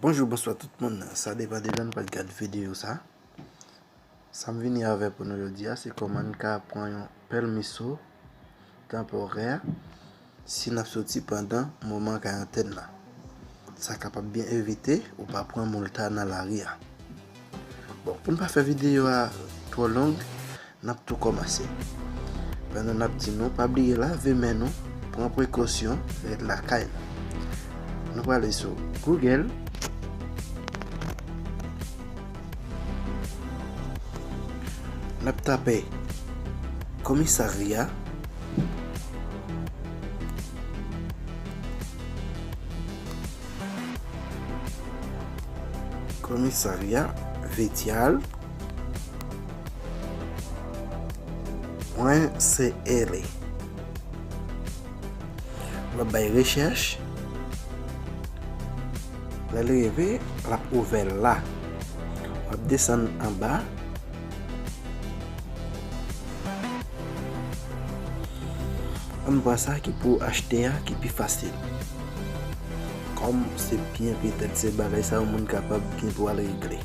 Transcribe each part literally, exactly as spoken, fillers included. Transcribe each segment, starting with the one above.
Bonjou, bonswa tout moun. Sa depann de jan n pral gad videyo sa. Sa m vini avè pou nou jodi a, se kòman n ka pran yon pèmiso tanporè si n ap soti pandan moman karantèn nan. Sa kapab byen evite ou pa pran moulta nan lari a. Bon, pou n pa fè videyo a twò long, n ap tou kòmanse. Pandan n ap di nou, pa bliye lave men nou, pran prekosyon, ret lakay nou. Nou prale sou Google. N ap tape komisarya. Komisarya Vetyal pwen C L. W ap bay rechèch. Lè l rive, l ap ouvè la. W ap desann anba. Ann pran sa ki pou achte a ki pi fasil. Kòm se byen petèt se bagay sa yon moun kapab gen pou al regle.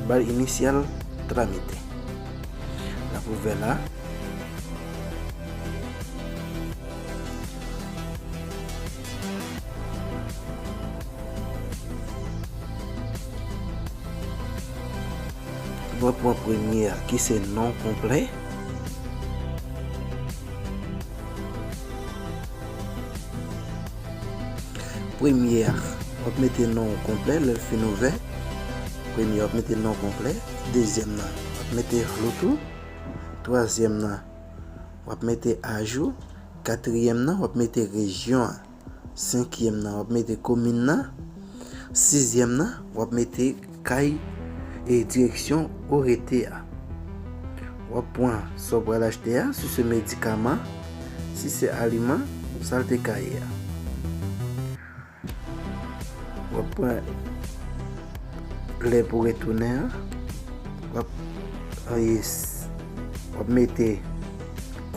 Bal inisyal tramite. N ap ouvè la. Nou pran premye a ki se non konplè. Premye a, w ap mete non w konplè lè l fin ouvè. Premye, w ap mete non konplè. Dezyèm nan, w ap mete flou tou. Twazyèm nan, w ap mete ajou. Katriyèm nan, w ap mete rejyon an. Senkyèm nan, w ap mete komin nan. Sizyèm nan, w ap mete kay e direksyon ou rete a. W ap pran sa w pral achte a, si se medikaman, si se aliman, sa l te ka ye a. W ap pran lè pou retounen an. W ap, a, yes. W ap mete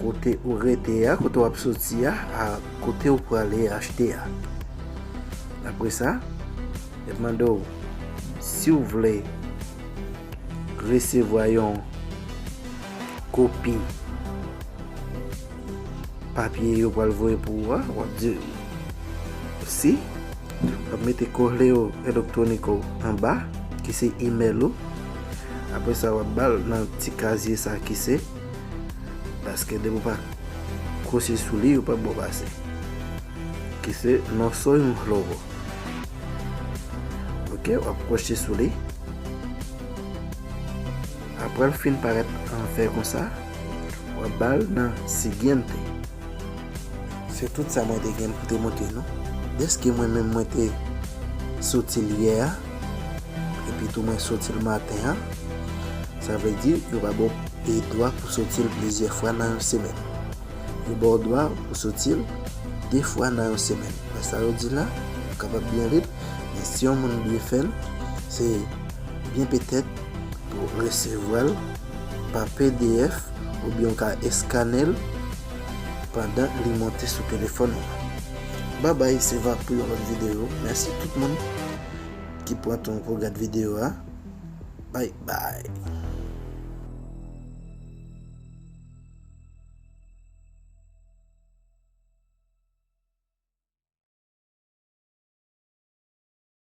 kote ou rete a, kote w ap soti a, a kote ou prale achte a. Apre sa, y ap mande w si w vle resevwa yon kopi papye yo pral voye pou ou a, w ap di si. W ap mete kòlè elektwonik ou anba, ki se imèl ou. Apre sa, w ap ba l nan ti kazye sa ki se, paske depi w pa kwoche sou li, yo p ap ba w pase. Ki se non soy yon logo. Ok, w ap kwoche sou li. Apre l fin parèt an vè konsa, w ap ba l nan siguiente. Se tout sa mwen te gen pou te montre nou. Dèske mwen menm mwen te soti l yè a, epi tou mwen soti l maten an, sa vle di yo pa ba w dwa pou soti l plizyè fwa nan yon semèn. Yo ba w dwa pou soti l de fwa nan yon semèn. Men sa yo di la, ou kapab byen li l, men si yon moun bliye fè l, se byen petèt pou w resevwa l pa P D F oubyen w ka eskane l pandan li monte sou telefòn ou. Babay, se va pou yon lòt videyo. Mèsi tout moun ki pran tan pou gad videyo a. Bay bay.